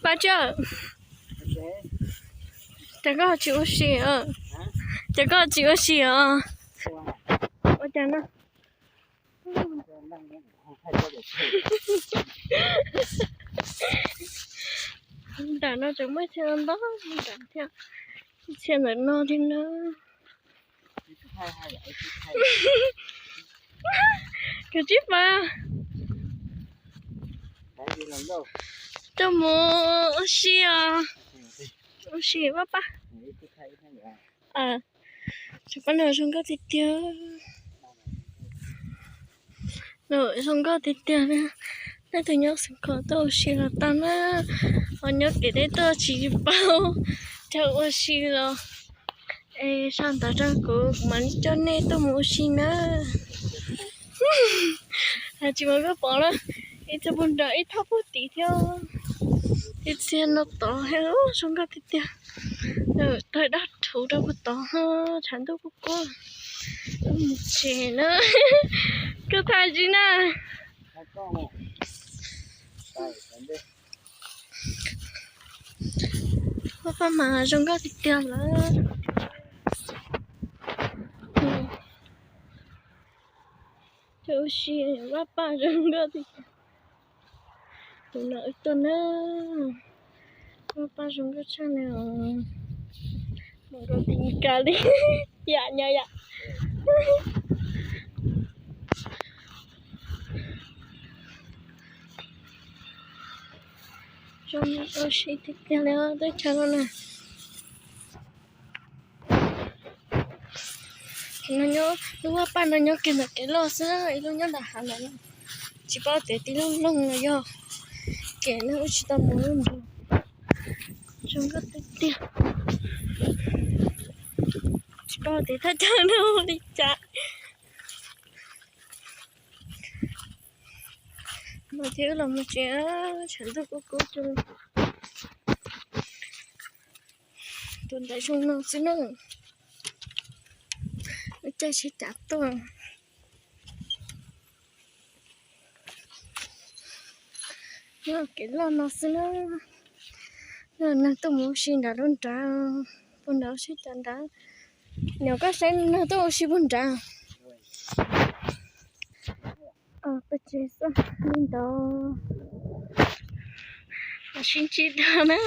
Paj Tsawg, cas koj tsis ua si os? Cas koj tsis ua si os? Ua cas no? Nram no tseem muaj txhia ntau ntau, nram thiab, txhia ntawm no thiab na. Kav tsij pas, coj mus ua si os. Ua si Vaj Paj. Cov paj no zoo nkauj tiag tiag. Zoo nkauj tiag tiag. Leej twg nyob xeev khuam tuaj ua si los tau na, ho nyob kev deb tuaj tsis paub chaw ua si los es sau ntawv rau kuv, kuv mam li coj nej tuaj mus ua si na. Tsis mas koj pom na, ib txhia puag nram ib thaj puag tid thiab, ib txhia no tod, zoo nkauj tiag tiag. Tawg daj rhuv rau puag tod, tshav ntuj kub kub. Mus tsev na. Koj tham tsis na. Vaj Paj mas zoo nkauj tiag tiag lawm. Ua si Vaj Paj zoo nkauj tiag tiag. Tus no wb tuaj na, Vaj Paj zoo nkauj tshaj na. Mus nkaus tim ka li yam nyob yam. Zoo ua si tiag tiag li teb chaws no na. Lub Vaj Paj no nyob kiag ntawm kev loj xwb, ib lub nyob nram hav ntawd. Tsis paub tias tib lub loog los yog kev ne, wb tsis tau mus lub nroog. Zoo nkauj tiag tiag. Tsis paub tias thaj chaw no li cas. Mas thiab los mus tsev, tshav ntuj kub kub cuag li. Tus ntawd zoo no xwb na. Lub caij tsheb cav tuaj. Nyob kev loj no xwb na. Neeg tuaj mus ua si nram lub nrad, puag nrad sib cav nrad. Nyuam koj saib neeg tuaj ua si puag nrad. Peb tsev xwb li ntawd. Sib ntsib dua na.